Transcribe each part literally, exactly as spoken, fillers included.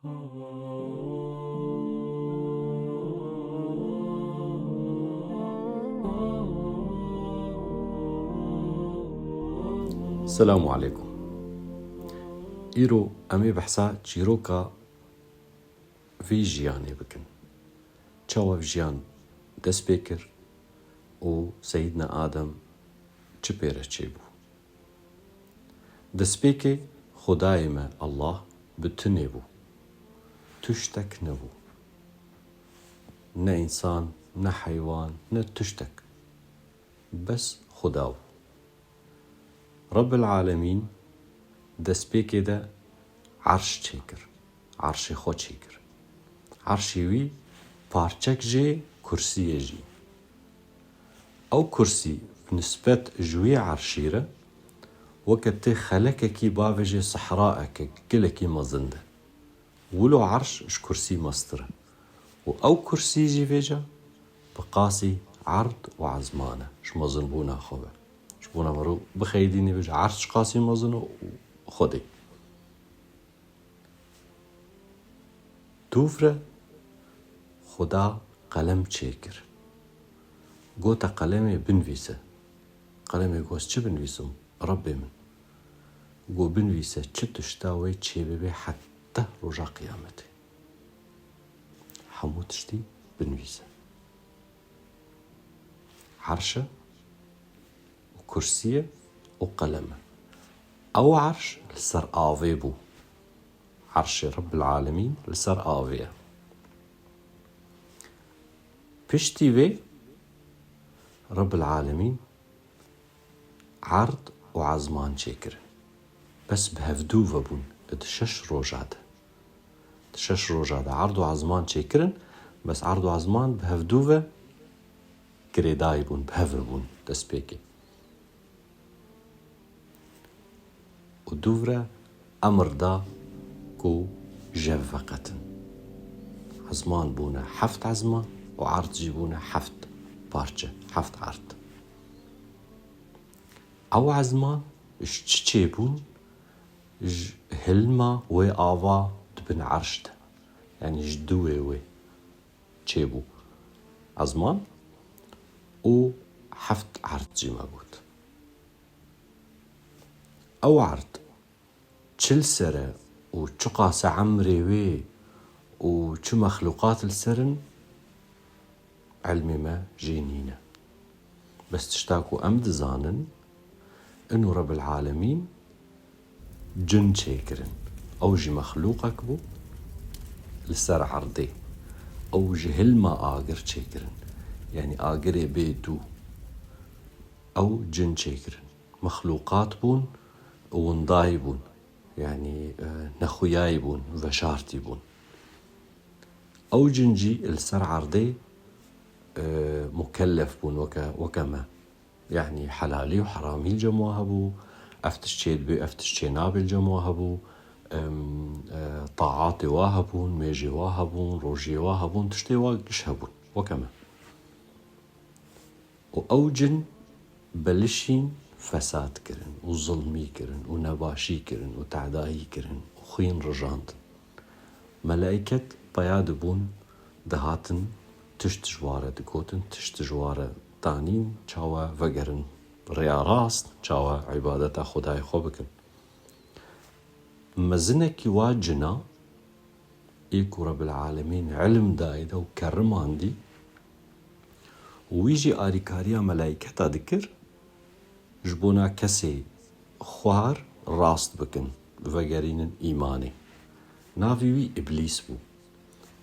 Selamu aleykum. Îro em ê behsa çîroka vî jiyanê bikin. Çawa ev jiyan dest pê kir û Seyîdna Adem çi pê re çêbû? Destpêkê Xwedayê me Allah bi tinê bû. Tiştek nebû. Ne însan, ne heywan, ne tiştek. Bes Xweda bû. Rebbil Alemîn destpêkê de erş çêkir. Erşê xwe çêkir. Erşê wî parçek jê kursiyê jî. Ew kursî bi nisbet ji wî erşî re weke tê xelekekî bavêjê sehraeke gilekî mezin de. Wilo erş ji kursî mestir e. Û ew kursî jî vêca bi qasî erd û ezman e, ji mezinbûna xwe ve. Ji bona meriv bixeyidînê bêje erş ji qasî mezin e û Xwedê. Dûv re Xuda qelem çêkir. Gote, "Qelemê binivîse." Qelemê got, "Çi binivîsim, Rebbê min?" Got, "Binivîse çi tişta wê çêbibe heta roja qiyametê. Hemû tiştî binivîse." Erş e û kursî ye û qelem e. Ew erş li ser avê bû. Erşê Rebbil Alemîn li ser avê ye. Piştî vê Rebbil Alemîn erd û ezman çêkirin. Bes bi hevdû ve bûn di şeş roja de. Di şeş roja de erd û ezman çêkirin, bes erd û ezman bi hevdû ve girêdayî bûn, bi hev re bûn destpêkê. Û dûv re emir da ku ji hev veqetin. Ezman bûne heft ezman û erd jî bûne heft parçe, heft erd. Ew ezman ji çi çêbûn? Ji hilma wê ava di bin erş de, yanî ji dûvê wê çêbû ezman û heft erd jî me got. Ew erd çi li ser e û çiqas e emrê wê û çi mexlûqat li ser in, ilmê me jê nîne. Bes tişta ku em dizanin, inu Rebbil Alemîn cin çêkirin. Ew jî mexlûqek bû li ser erdê. Ew ji hilma agir çêkirin. Yanî agirê bê dû. Ew cin çêkirin. Mexlûqat bûn, windayî bûn. Yanî, e, nexuyayî bûn, veşartî bûn. Ew cin jî li ser erdê, e, mukellef bûn weke, weke me. Yanî helalî û heramî li cem wa hebû, ev tişt çê dibê, ev tişt çê nabê li cem wa hebû, em, e, taatê wa hebûn, mêjê wa hebûn, rojiyê wa hebûn, tiştê wa giş hebûn, weke me. Û ew cin belişîn, fesad kirin û zilmî kirin û nebaşî kirin û tedayî kirin û xwîn rijandin. Melaîket peya dibûn, dihatin, tişt ji wa re digotin, tişt ji wa re danîn, çawa vegerin rêya rast, çawa îbadeta Xwedayê xwe bikin. Mezinekî wa cina, ê ku Rebbil Alemîn ilim dayê de û kerimandî, wî jî arîkariya melaîketa dikir, ji bona kesê xwar rast bikin, vegerînin îmanê. Navê wî Îblîs bû.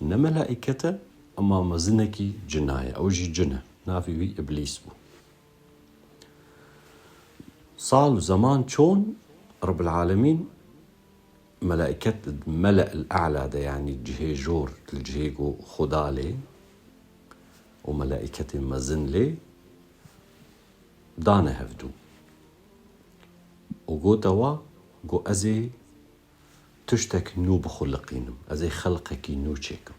Ne melaîket e, ema mezinekî cina ye. Ew jî cin e. Navê wî Îblîs bû. Sal û zeman çûn, Rebbil Alemîn melaîket di mele'il e'la de, yanî cihê jor, li cihê ku Xuda lê û melaîketên mezin lê dane hevdû. Û gote wa, got, "Ez ê tiştek nû bixuliqînim, ez ê xelqekî nû çêkim."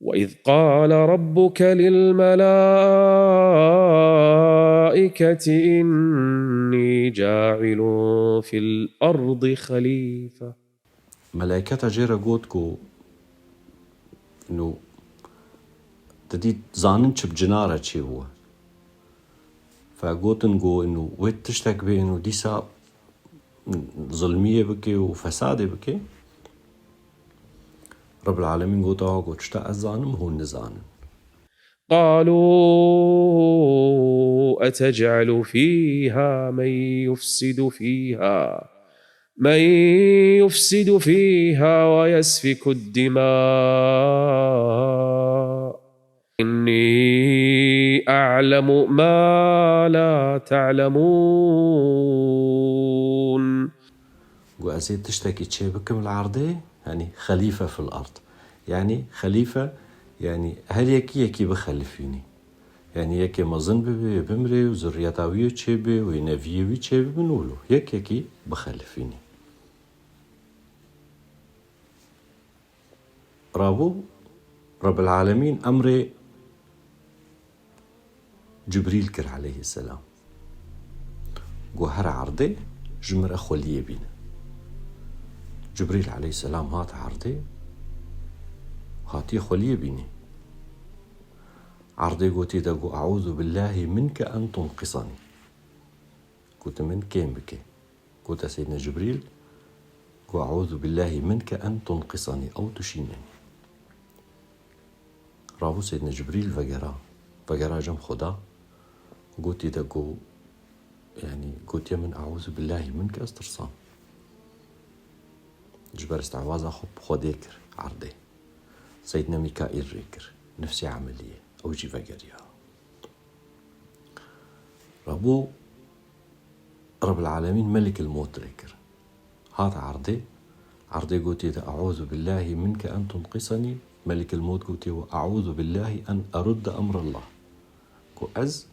وإذ قال ربك للملائكة إني جاعل في الأرض خليفة. Melaîketa jê re got ku, Ino, te dît zanin çi bi cina re çêbû. Fe gotin ku ino wê tiştek bê, ino dîsa zilmiyê bike û fesadê bike. Rebbil Alemîn gote, ha ku tişta ez zanim, hûn nizanin. قالوا أتجعل فيها من يفسد فيها من يفسد فيها ويسفك الدماء إني أعلم ما لا تعلمون. Got, ez ê tiştekî çê bikim li erdê, yanî xelîfe fil erd. Yanî xelîfe, yanî her yekî yekî bixelifînî. Yanî yekê mezin bibe, bimrê û zurriyeta wî yê çêbe û yê neviyê wî çêbibin û lo yek yekî bixelifînî. Rabû Rebbil Alemîn emrê Cibrîl kir aleyhisselam. Got, here erdê, ji min re xweliyê bîne. Cibrîl aleyhisselam hat erdê, hatiye xweliyê bînê. Erdê gotê de got, "Eûzu billahî minke en tunqisanî." Got, "Min kêm bike." Gote Seydina Cibrîl, got, "Eûzu billahî minke en tunqisanî." Ew tu şînenî. Rabû Seydina Cibrîl vegera. Vegera cem Xweda. Gotê de got, yanî gotiye min, "Eûzu billahî minke", ez tirsam. Ji ber isti'aza xwe bi Xwedê kir erdê. Seydina Mîkaîl rê kir. Nifsê emeliyê. Ew jî vegeriya. Rabû Rebbil Alemîn Melikil Mot rê kir. Hat erdê. Erdê gotê de, "Eûzu billahî minke en tunqisanî." Melikil Mot gotê, "Ve eûzu billahî en erudde emrallah." Got, "Ez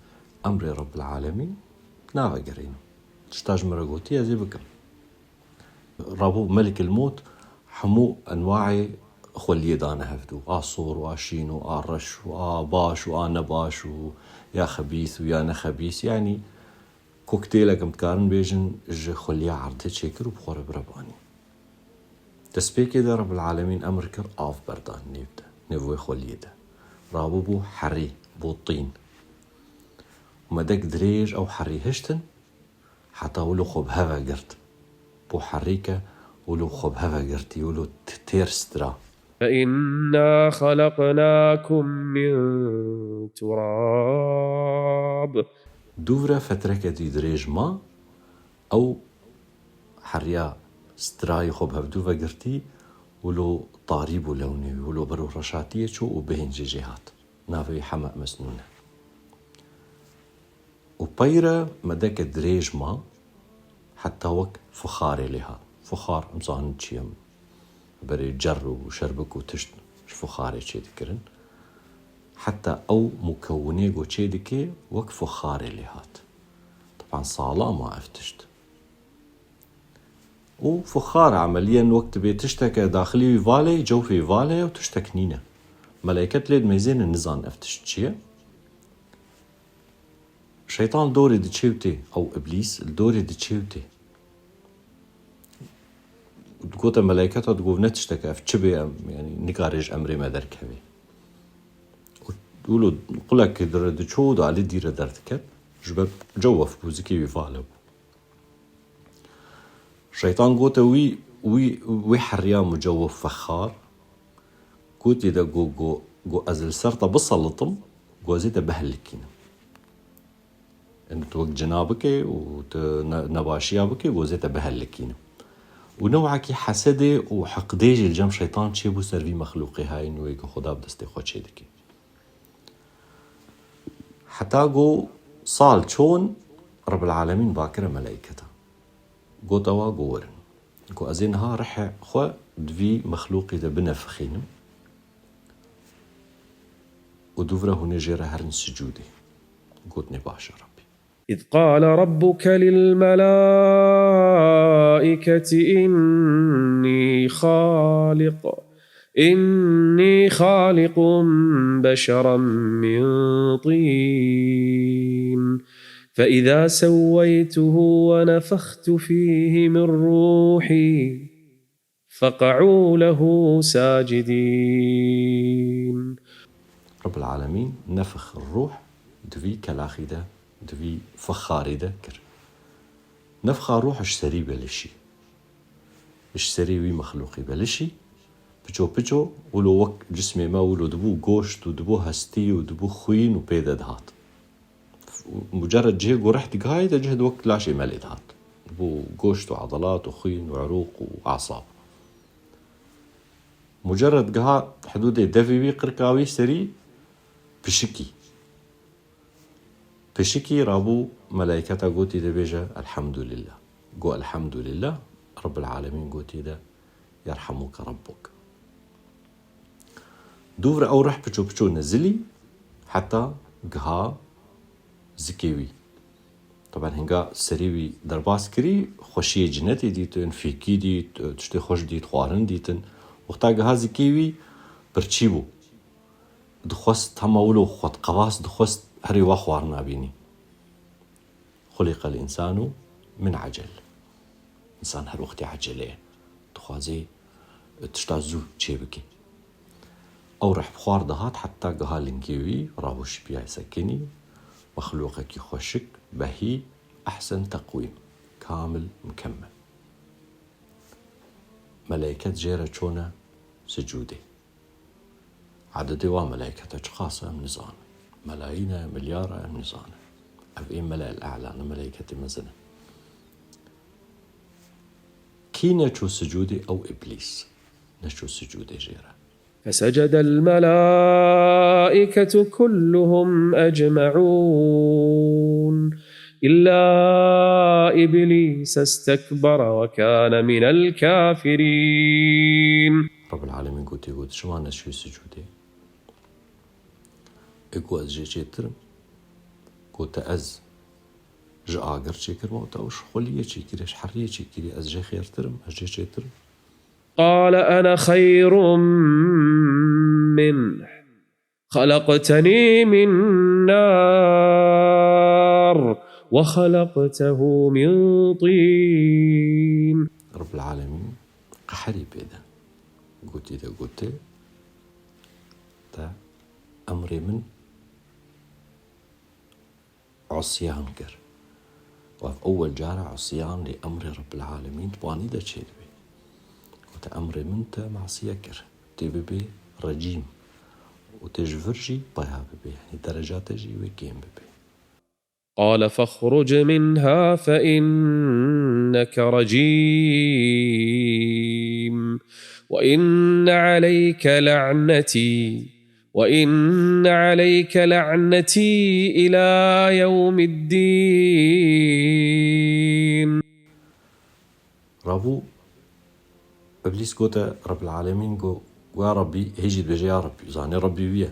emrê Rebbil Alemîn navegerînim. Tişta ji min re gotî, ez ê bikim." Rabû Melikil Mot hemû enwaê xweliyê dane hevdû. A sor û a şîn û a reş û a baş û a nebaş û ya xebîs û ya ne xebîs. Yanî koktêlek em dikarin bêjin ji xweliya erdê çêkir û bi xwe re bire banî. Destpêkê de Rebbil Alemîn emr kir av berdan nêv de, nêv wê xweliyê de. Rabû bû herî, bû tîn. Û medek dirêj ew herî hiştin, heta wilo xwe bi hev ve girt. Bû herî ke wilo xwe bi hev ve girtî, wilo t-, têr stira. فإنا خلقناكم من تراب. Dûvre fetreke dî dirêj ma, ew heriya strayê xwe bi hevdû vegirtî, wilo tarî bû lewnê wî, wilo bero reşatiyê çû û bihên jê jê hat. Navê wî Hema Mesnûn e. Û peyre medeke dirêj ma, heta wek fixarê lê hat. Fixar, em zanin çi ye? Berê cer û şerbik û tişt ji fixarê çê dikirin. Heta ew mukewinê ku çê dike, wek fixarê lê hat. Teban sala ma ev tişt. Û fixar emeliyen wek dibê tişteke daxilî wî valê, cewfê valê û tiştek nîne. Meleyket lê dimeyzêne, nizan ev tişt çi ye. Şeytan li dorê diçê û tê, ew îblîs li dorê diçê û tê. Digote meleyketa, digot, "Ne tişteke ev, çi bê em, yanî nikare ji emrê me derkeve." Û wilo qulekê dire diço û di alî dîre derdiket, ji ber cewef bû, zikê wî vale bû. Şeytan gote wî, wî, wî heriya mucewef fexar, gotê de go, go, go ez li ser te biselitim, go ez ê te bihelikînim. Yanî tu wek cina bike û tu ne-, nebaşiya bike, go ez ê te bihelikînim. Û newekî hesedê û heqdê jî li cem şeytan çêbû ser vî mexlûqê hayîn wê ku Xweda bi destê xwe çê dike. Heta ku sal çûn, Rebbil Alemîn va kire meleyketa. Gote wa ku werin. Ku ez ê niha rihê xwe di vî mexlûqê de binefixînim. Û dûvre hûn ê jê re herin sicûdê. Gotinê, "Baş e, Rebbî." إذ قال ربك للملائكة إني خالق إني خالق بشرا من طين فإذا سويته ونفخت فيه من روحي فقعوا له ساجدين. Rabbil Alemîn nefx ruh di vî kelaxî de, di vî fixarî de kir. Nefxa ruh ji serî belişî. Ji serî wî mexlûqî belişî. Piço piço, wilo wek cismê me wilo dibû goşt û dibû hestî û dibû xwîn û pê de dihat. Mucerred cihê ku rih digihayê de cihê wek laşê me lê dihat. Dibû goşt û edelat û xwîn û erûq û asab. Mucerred giha hidûdê devê wî, qirka wî, serî pişikî. Pişikî rabû, melayketa gotî de bêje, Elhamdulillah. Got, Elhamdulillah, Rabbil Alemîn gotî de, Yerhamuke Rabbuk. Dûvre ew rih piço piço nezilî heta giha zikê wî. Taban hinga serî wî derbas kirî, xweşiyê cinetê dîtin, fîkî dît, tiştê xweş dît, xwarin dîtin. Wexta giha zikê wî, birçî bû. Dixwest hema wilo xwe diqevas, dixwest herî wa xwarina bînî. Xuliqel însanu min ecel. Însan her wextî ecelê ye. Dixwazê tişta zû çêbike. Ew rih bi xwar dihat heta giha lingê wî, rabû şipiya sekinî, mexlûqekî xweşik, behî, ehsen teqwîm, kamil, mukemmel. Meleyket jê re çone sicûdê. Ededê wan melaykete çiqas e em nizanin. Melayîn e, milyar e em nizanin. Ev ê mele'l e'la ne melayketê mezin e. Kî neçû sicûdê? Ew Îblîs neçû sicûdê jê re. فسجد الملائكة كلهم أجمعون إلا إبليس استكبر وكان من الكافرين. Rabbil Alemîn gotê, got, şima neçû sicûdê. Ê ku ez jê çêtir im. Gote, ez ji agir çêkirime û te ew ji xweliyê çêkirî, ji heriyê çêkirî, ez jê xêrtir im, ez jê çêtir im. قال أنا خير منه خلقتني من نار وخلقته من طين. Rabbil Alemîn qeherî pê de. Gotî de gote, te emrê min osyan kir. Û ev ewel car e osyan li emrê Rabbil Alemîn di panî de çêdibe. Gote, emrê min te masiye kir. Tê bibê recîm. Û tê ji vir jî peya bibê. Yanî dereca te jî wê kêm bibe. قال فاخرج منها فإنك رجيم وإن عليك لعنتي وإن عليك لعنتي إلى يوم الدين. Rabû, Îblîs gote, Rabbil Alemîn got, ya Rabbî, hê jî dibêje ya Rabbî, zanê Rabbî wî ye.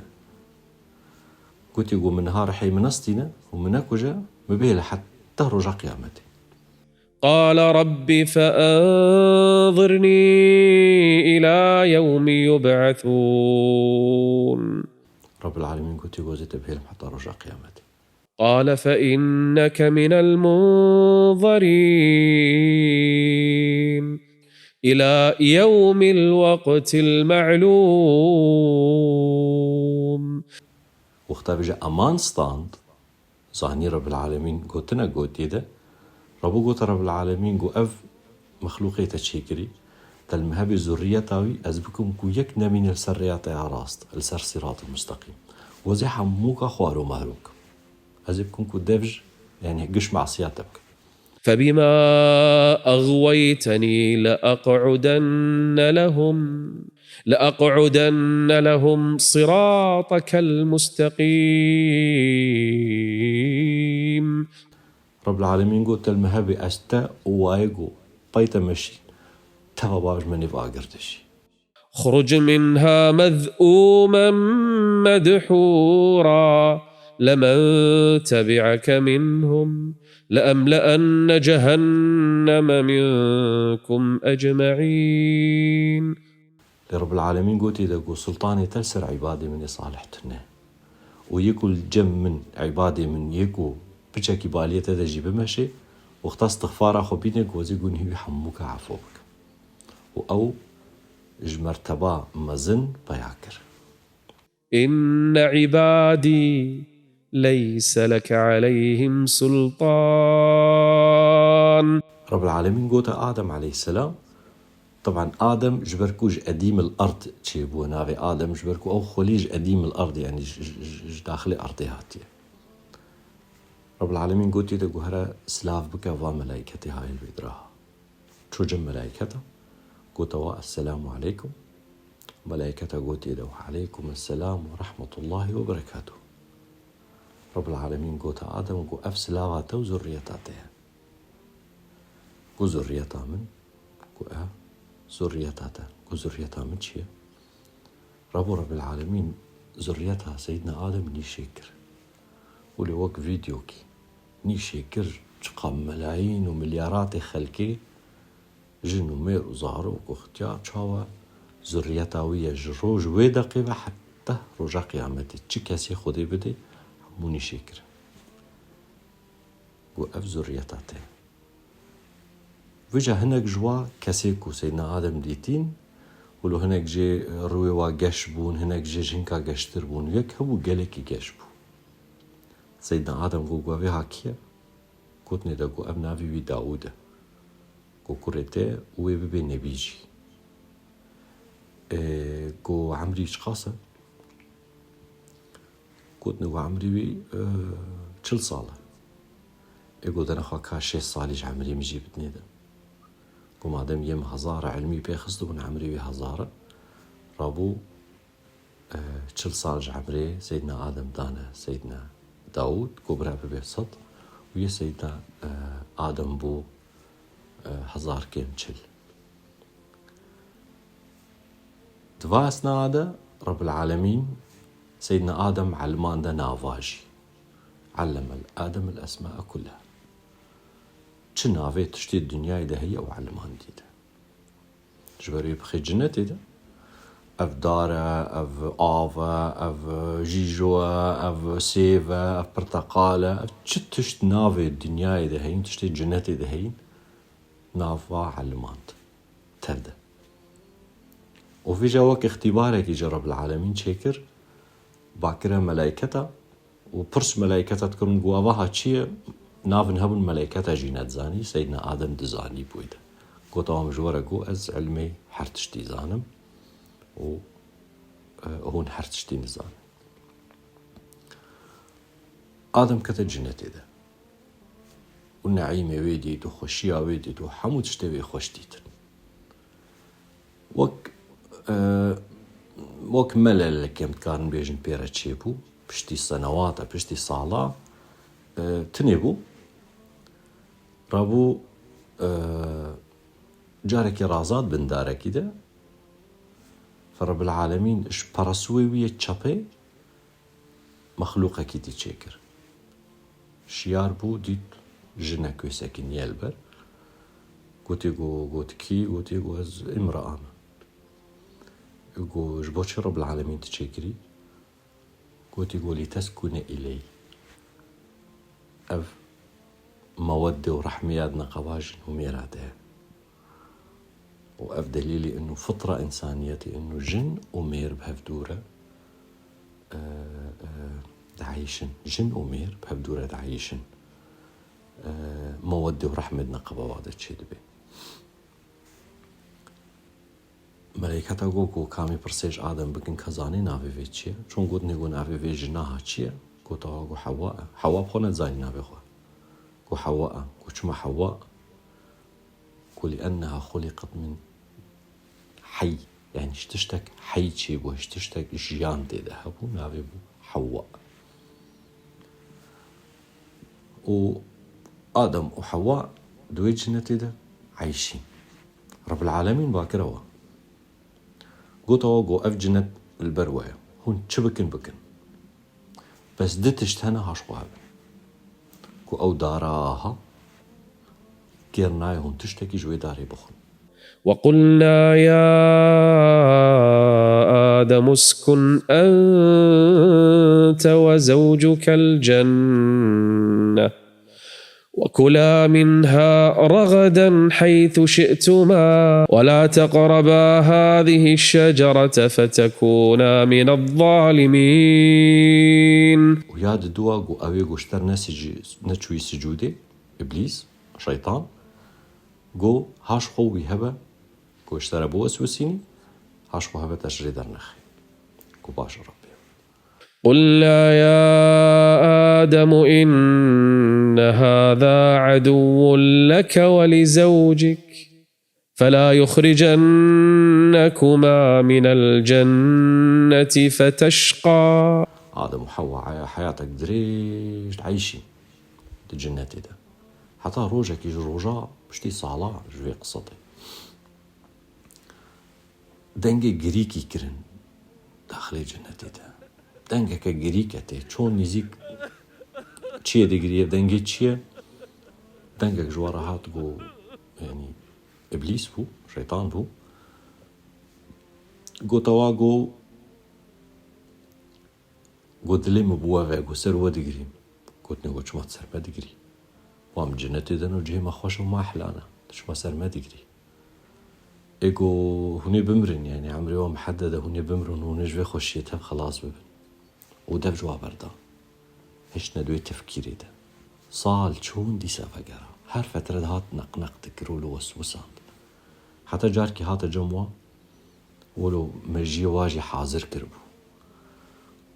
Gotî, got, min niha rihê min nestîne û min nekuje, min bihêle heta roja qiyametê. قال رب فأنظرني إلى يوم يبعثون. Rabbil Alemîn gotî, gozê te bihêlim heta roja qiyametê. قال فإنك من المنظرين إلى يوم الوقت المعلوم. Wexta bêje eman stand, zanî Rabbil Alemîn gotine gotiyê de, Rabû gote Rabbil Alemîn got, ev mexlûqê te çêkirî, te li min hebê zurriyeta wî, ez bikim ku yek nemîne li ser rêya te ya rast, li ser sîratil musteqîm. Wezê hemûka xwar û marok. Ez ê bikim ku dev ji, yanî giş masiya te bikin. فبما أغويتني لأقعدن لهم، لأقعدن لهم صراطك المستقيم. Rabbil Alemîn got, te li min hebê ez te û wayê ku pey te meşîn, teva bav ji me nêv agir de jî. اخرج منها مذءوما مدحورا لمن تبعك منهم لأملأن جهنم منكم أجمعين. Lê Rabbil Alemîn gotî de ku sultanê te li ser îbadê min ê salih tune. Û yê ku li cem min, îbadê min, yê ku piçekî baliyê te de jî bimeşê, wexta istixfara xwe bîne, gozê gunhî wî hemûka efo bikim. Û ew ji merteba mezin peya kir. إن عبادي ليس لك عليهم سلطان. Rebbil Alemîn gote Adem aleyhisselam, teban Adem ji ber ku ji edîm el erd çêbû navê Adem, ji ber ku ew xwelî ji edîm el erd, yanî ji, ji, ji, ji daxilê erdê hatiye. Rebbil Alemîn gotiye de ku here silav bike va melayketê hayê li vê diraha. Çû cem melayketa, gote wa, "Esselamu aleykum." Melayketa gotiye de, "Wa aleykum esselam we rehmetullahi we berekatuh." Rebbil Alemîn gote Adem, ku, "Ev silava te û zurriyeta te ye." Ku, "Zurriyeta min?" Ku, "E, zurriyeta te." Ku, "Zurriyeta min çi ye?" Rebo Rebbil Alemîn zurriyeta Seydina Adem nîşê kir. Wilo wek vîdeokî nîşê kir, çiqa melayîn û milyaratê xelkê, jin û mêr û zarok û ixtiyar çawa zurriyeta wî ye, ji roj wê deqê ve heta roja qiyametê, çi kesê Xwedê bidê, hemû nîşê kir. Got, "Ev zurriyeta te ye." Vêca hinek ji wa kesê ku Seydina Adem dîtîn, wilo hinek jê, e, rûyê wa geş bûn, hinek jê ji hinka geştir bûn, yek hebû gelekî geş bû. Seydina Adem got, "Gu ev ê ha kî ye?" Gotinê de got, "Ev navê wî Dawûd e." Got, "Kurê te wê bibe nebî jî." E, got, "Emrî çiqas e?" Gotinê, "Gu emrî wî, e, çil sal e." Ê got, "De nexwe ka şêst salî ji emrê min jî bidinê de." Got, "Madem yê min hezar e, ilmî pê xistibûn emrê wî hezar e." Rabû, e, çil sal ji emrê Seydina Adem dane Seydina Dawûd, got, "Bira bibe sed." Û yê Seydina, e, Adem bû, e, hezar kêm çil. Di va esnaya de Rebbil Alemîn Seydina Adem elimande nava jî. Allemel Adem el esma'e kullaha. Çi navê tiştê dinyayê de heye ew elimandî de. Ji ber wê bixê cinetê de. Ev dar e, ev av e, ev jîjo e, ev sêv e, ev pirteqal e, ev çi tişt navê dinyayê de heyîn, tiştê cinetê de heyîn, nava elimand. Tev de. Û vîja wek îxtîbarekî ji Rebbil Alemîn çêkir, bakire melayketa û pirs melayketa dikirin, got, "Eva ha çi ye?" Navin hebûn melayketa jî nedizanî, Seydina Adem dizanî bûyde. Got, "Awa min ji we re got, ez ilmê her tiştî zanim û, e, hûn her tiştî nizanin." Adem kete cinetê de. Û neîmê wê dît û xweşiya wê dît û hemû tiştê wê xweş dîtin. Wek, e, wek melelek em dikarin bêjin pê re çêbû, piştî senewata, piştî sala, e, tinê bû. Rabû, e, carekî razat bin darekî de. Fe Rebbil Alemîn ji perasûyê wî yê çepê mexlûqekî dî çêkir. Şiyar bû, dît jinek wê sekiniye li ber. Gotê, got, got, "Kî?" Gotê, got, "Ez imraa me." Got, "Ji bo çi Rebbil Alemîn tu çêkirî?" Gotê, got, "Lîteskûne îleyh." Ev mewedde û rehmê ya di neqeba jin û mêra de ye. Û ev delîlê inu fitra însaniyetê inu jin û mêr bi hev dû re, e, e, dieyşin. Jin û mêr bi hev dû re dieyşin. E, mewedde û rehmê di neqeba wa de çêdibe. Meleyketa got ku kamî pirsê ji Adem bikin ka zanî navê vê çi ye? Çûn gotinê ku navê vê jina ha çi ye? Got, "Awa," got, "Hewa e." Hewa bi xwe nedizanî navê xwe. Got, "Hewa e." Got, "Çima Hewa?" Got, "Li enneha xuliqet min hey." Yani ji tiştek hey çêbû, ji tiştek jiyan tê de hebû, navê bû Hewa. Û Adem û Hewa di wê cinetê de eyşîn. Rebbil Alemîn bakire we. Gote we, got, "Ev cinet li ber we ye. Hûn çi bikin, bikin. Bes du tişt hene ha ji xwe hebin." Ku ew dara ha kêr nayê hûn tiştekî ji wê darê bixwin. وقلنا يا آدم اسكن أنت وزوجك الجنة وكلا منها رغدا حيث شئتما ولا تقربا هذه الشجرة فتكونا من الظالمين. û ya diduwa ku ew ê ku ji te re nesicî-, neçûyî sicûdê, Îblîs, şeytan, ku haş xwe wî hebe, ku ji te re biweswesînî, haş xwe hebe te ji rê dernexê. Ku baş e Rebbê. قلنا يا آدم إن هذا عدو لك ولزوجك فلا يخرجنكما من الجنة فتشقى. Adem û Hewa heya-, heyatek dirêj dieyşîn di cinnetê de. Heta rojekî ji roja piştî sala ji vê qissetê. Dengê girîkî kirin daxilê cinnetê de. Dengeke girîke tê. Çon nîzîk çiyê digiriye, dengê çi ye? Dengek ji we re hat, got, yanî, Îblîs bû, şeytan bû. Gote wa, got, got, dilê min bi we ve, got, ser we digirîm. Gotinê, got, çima ser me digirî? Wa min cinnetê de no, cihê me xweş û me ehla ne. Tu çima ser me digirî? Ê got, hûn ê bimirin, yanî emrê wan mihedded e, hûn ê bimirin, hûn ê ji vê xweşiyê tev xelas bibin. Û dev ji wa berda. Hiştine di wê tefkîrê de. Sal çûn dîsa vegera. Her fetre dihat neqneq dikir û li weswisand. Heta carkî hate cem wan, wilo mejiyê wa jî hazir kiribû.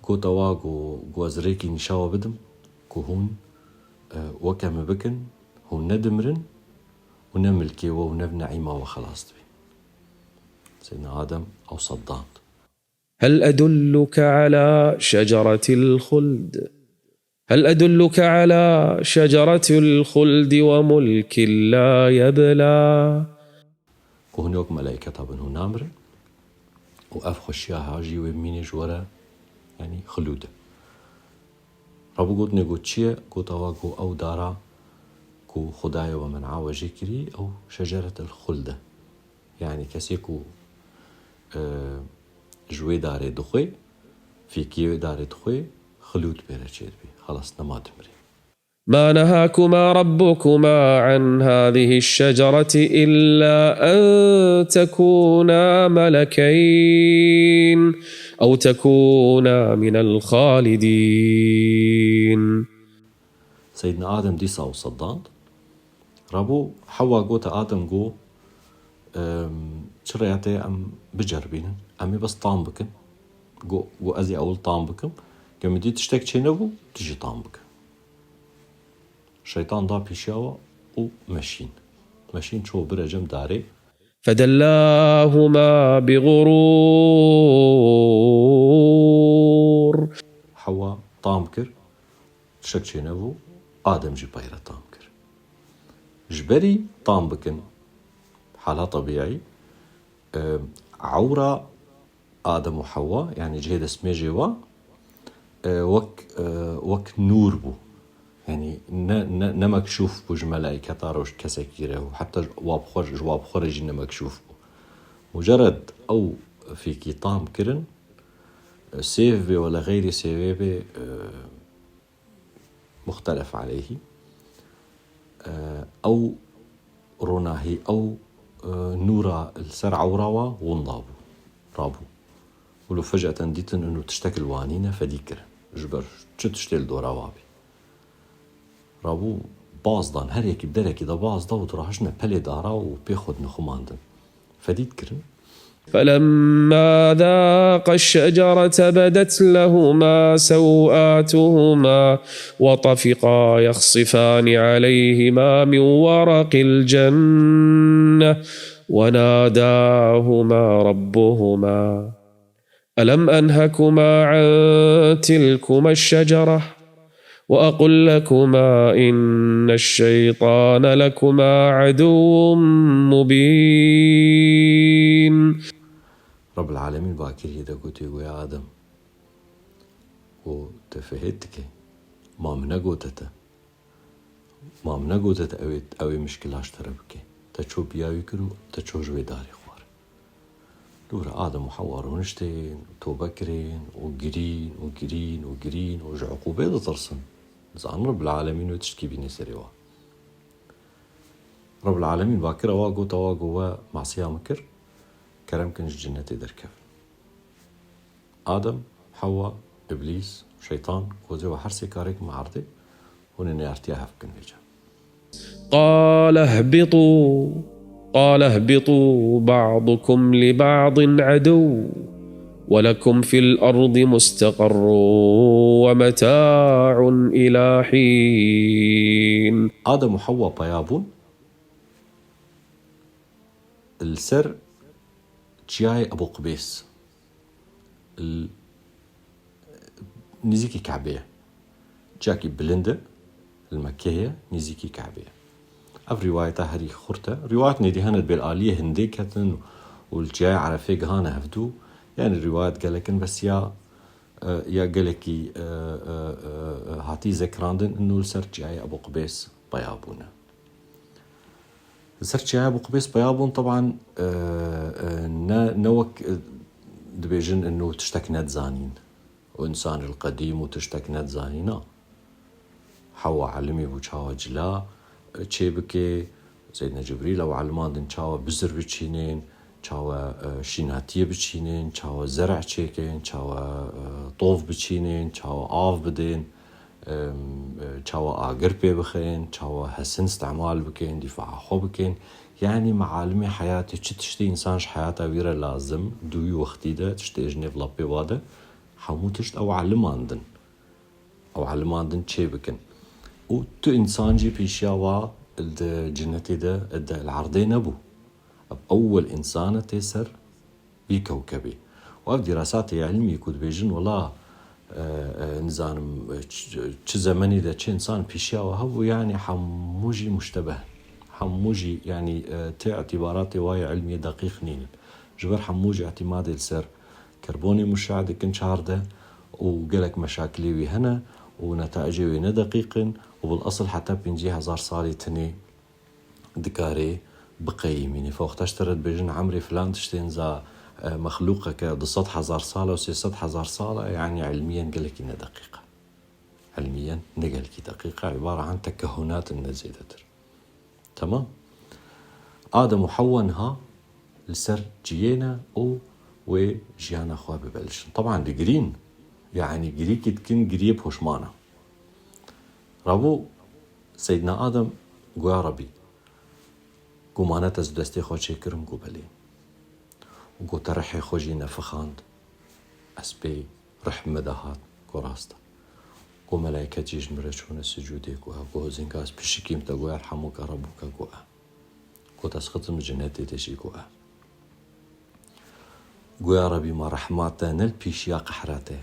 Gote wa, got, got, ez rêkî nîşa we bidim, ku hûn, e, weke min bikin, hûn ne dimirin û ne milkê we û ne neîma we xelas dibîn. Seydina Adem ew seddand. هل أدلك على شجرة الخلد؟ هل أدلك على شجرة الخلد وملك لا يبلى؟ Ku hûn yok meleyketa bin, hûn namirin. Û ev xweşiya ha jî wê mînê ji we re, yanî xilûd e. Rabû gotinê, got, çi ye? Gote wa, got, ew dara ku Xwedayê we men'a we jê kirî, ew şeceretel xuld e. Yanî kesê ku, e, ji wê darê dixwê, fêkiyê wê darê dixwê, xilûd pê re çêdibî. Xelas, nema dimirî. ما نهاكما ربكما عن هذه الشجرة إلا أن تكونا ملكين أو تكونا من الخالدين. Seydina Adem dîsa ew seddand. Rabû Hewa gote Adem, got, em, çi rêya te ye em biceribînin. Em ê bes tam bikin. Got, got, ez ê ewil tam bikim. Ke min dî tiştek çênebû, tu jî tam bike. Şeytan da pêşiya we û meşîn. Meşîn ço bire cem darê. فدلاهما بغرور. Hewa tam kir, tiştek çênebû, Adem jî peyre tam kir. Ji berî tam bikin, hala tebîî, e, ewra Adem û Hewa, yanî cihê destmêjê wa, e, wek, e, wek nûr bû. Yanî ne, ne, ne mekşûf bû ji meleyketa re û ji kesekî re û heta wa bi xwe, ji wa bi xwe re jî ne mekşûf bû. Mucered ew fêkî tam kirin, e, sêv bê wele xeyrî sêvê bê, e, muxtelef aleyhî. E, ew ronahî, ew, e, nûra li ser ewra wa winda bû, rabû. Wilo feceten dîtin inu tiştek li wa nîne, fedî kirin. Ji ber çi tiştê li dora wa bî. Rabû baz dan, her yekî bi derekî de baz da û dirahiştine pelê dara û pê xwe dinixumandin. Fedî dikirin. فلما ذاقا الشجرة بدت لهما سوآتهما وطفقا يخصفان عليهما من ورق الجنة وناداهما ربهما ألم أنهكما عن تلكما الشجرة وأقل لكما إن الشيطان لكما عدو مبين. Rabbil Alemîn bakirî de gotiye, goya Adem, û te fihêt dike, ma min negote te. Ma min negote te ew ê, ew ê mişkila ji te re bike. Te ço piya wî kir û te ço ji wê darê xwar. Dûre Adem û Hewa rûniştên û tobe kirên û girîn û girîn û girîn û ji uqûbê ditirsin. Dizanin Rabbil Alemîn wê tiştkî bîne serê wan. Rabbul Alemîn va kir, ewa got, ewa got we masiya min kir, kerem kin ji cinnetê derkevin. Adem, Hewa, Îblîs, Şeytan, kozê we her sê karêk me erdê, hûn ê neyartiya hev bikin vêca. قال اهبطوا قال اهبطوا بعضكم لبعض عدو ولكم في الأرض مستقر ومتاع إلى حين. Adem û Hewa peya bûn li ser çiyayê Ebu Qubês, li nêzîkî Kebê ye. Çiyakî bilind e, li Mekkeyê ye, nêzîkî Kebê ye. Ev rîwayeta herî xurt e. Rîwayetên êdî hene, dibê li aliyê Hindê ketin û li çiyayê Erefê gihane hevdû. Yanî rîwayet gelek in, bes ya, e, ya gelekî, e, e, e, e, hatî zekrandin, ino li ser çiyayê Ebu Qubês peya bûne. Li ser çiyayê Ebu Qubês peya bûn, teban, e, e, ne, ne wek, e, dibêjin, ino tiştek nedizanîn. Û însanê li qedîm û tiştek nedizanî, na. Hewa elimî bû çawa cila, e, çê bike, Seydna Cibrîl ew elimandin çawa bizir biçînên, çawa, e, şînatiyê biçînên, çawa zereh çêkin, çawa, e, tov biçînên, çawa av bidên, em, e, çawa agir pê bixin, çawa hesin îstemal bikin, dîfaa xwe bikin. Yanî mealimê heyatê, çi tiştê însan ji heyata wî re lazim, di wî wextî de, tiştê ji nêv lepê wa de, hemû tişt ew elimandin. Ew elimandin çê bikin. Û tu însan jî pêşiya wa di cinnetê de, di li erdê nebû. Ev ewil însan e tê ser vî kewkebê. Û ev dîrasatê ilmî ku dibêjin, wela, e, e, nizanim, e, çi, çi zemenî de çi însan pêşiya we hebû, yanî hemû jî muştebeh. Hemû jî, yanî, e, tê îtîbaratê wa yê ilmî deqîq nînin. Ji ber hemû jî îtîmadê li ser kerbonê muşe'a dikin çardeh û gelek meşakilê wî hene û netaicê wê ne deqîq in û bil esil heta pêncî hezar salî tinê dikare biqeyimîne. Wexta ji te re dibêjin emrê filan tiştên za, e, mexlûqeke du sed hezar sal e û sê sed hezar sal e, yanî ilmiyen gelekî ne deqîq e. Ilmiyen ne gelekî deqîq e, îbare an tekehunat in, ne zêdetir. Temam. Adem û Hewa niha li ser çiyê ne û wê jiyana xwe bibelişin. Teban digirîn, yanî girîkî dikin, giriyê poşmana. Rabû Seydna Adem got, ya Rebî, got, mane te ji destê xwe çêkirim? Got, belê. Û got, te rihê xwe jî nefixand, ez pê rih min de hat? Got, rast e. Got, melaîket jî ji min re çûne sicûdê? Got, e. Got, hizînka ez pişikîm te? Got, yerhamuke Rebbuke. Got, e. Got, ez xitim jinetê te jî? Got, e. Got, ya Rebî, ma rehma te ne li pêşiya qehra te ye?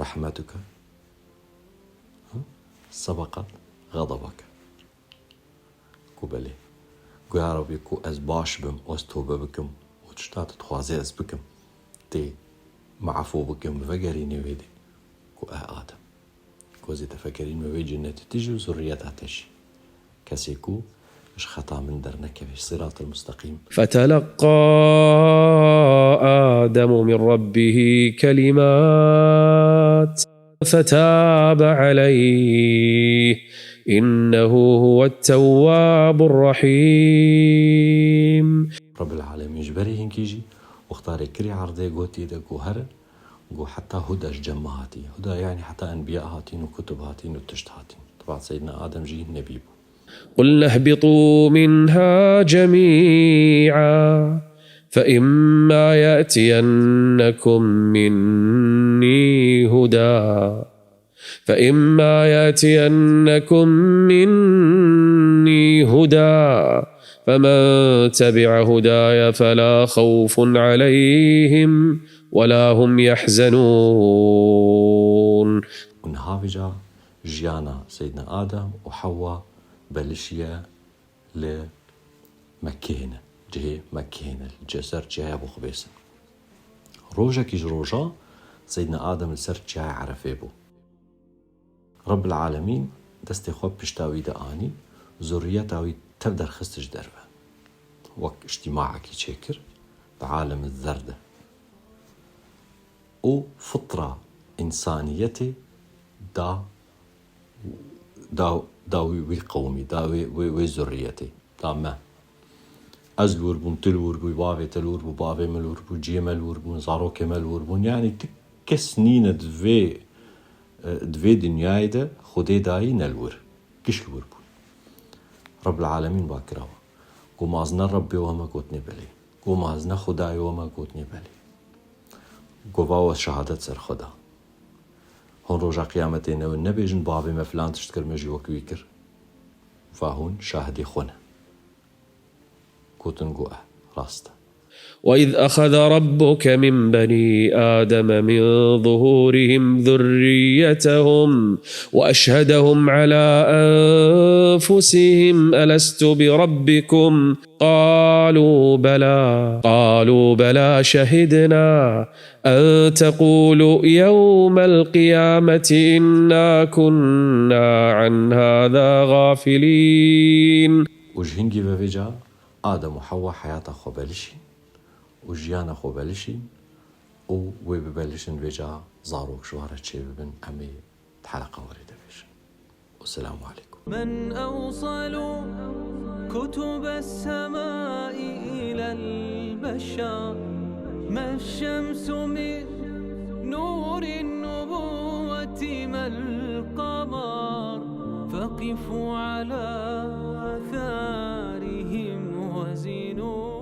Rehmetuke, ha, sebeqet xedebeke. Got, belê. Got, ya Rebî, ku ez baş bim û ez tobe bikim û tişta tu dixwazî ez bikim, tê min efû bikim, vegerînê wê dê. Got, e Adem, got, ez ê te vegerînim wê cinnetê, tu jî û zurriyeta te jî. Kesê ku ji xeta min dernekeve, ji siratil musteqîm. فتلقى آدم من ربه كلمات فتاب عليه إنه هو التواب الرحيم. Rebbil Alemîn ji berê hinkî jî wexta rê kirî erdê, gotî de ku herin, ku heta Huda ji cem me hatî. Huda, yanî heta enbiya hatîn û kutub hatîn û tişt hatîn. Teban Seydina Adem jî nebî bû. قلنا اهبطوا منها جميعا فإما يأتينكم مني هدى فإما يأتينكم مني هدى فمن تبع هداي فلا خوف عليهم ولا هم يحزنون. Û niha vêca jiyana Seydina Adem û Hewa belişiye li Mekkeyê ne, cihê Mekkeyê ne, li ser çiyaya Ebu Qubês in. Rojekî ji rojan Seydina Adem li ser çiyaya Erefê bû. Rebbil Alemîn destê xwe pişta wî de anî, zurriyeta wî tev derxist ji derve. Wek îctîmaekî çêkir, di alemi zer de. Û fitra însaniyetê da, da da wî, wî qewmî, da wê, wê, wê zurriyetê, da me. Ez li wir bûm, tu li wir bûyî, bavê te li wir bû, bavê min li wir bû, ciyê me li wir bûn, zarokê me li wir bûn. Yanî tu kes nîne di vê, e, di vê dinyayê de Xwedê dayî ne li wir. Giş li wir bûn. Rebbil Alemîn ba kirawa. Go ma ez ne Rebbê we me, gotnê belê. Go ma ez ne Xwedayê we me, gotnê belê. Go va we şehadet ser xwe da. Hûn roja qiyametê ne win nebêjin, bavê me filan tişt kir, me jî wek wî kir. Va hûn şahidê xwe ne. Gotin go eh, rast e. وإذ أخذ ربك من بني آدم من ظهورهم ذريتهم وأشهدهم على أنفسهم ألست بربكم قالوا بلى، قالوا بلى شهدنا أن تقولوا يوم القيامة إنا كنا عن هذا غافلين. Û ji hingî ve vêca Adem û Hewa heyata xwe belişîn û jiyana xwe belişîn û wê bibelişin, vêca zarok ji wan re çêbibin, em ê di heleqa werê de bêjin. والسلام عليكم. من أوصل كتب السماء إلى البشر، ما الشمس من نور النبوة، ما القمر، فقفوا على آثارهم وزنوا.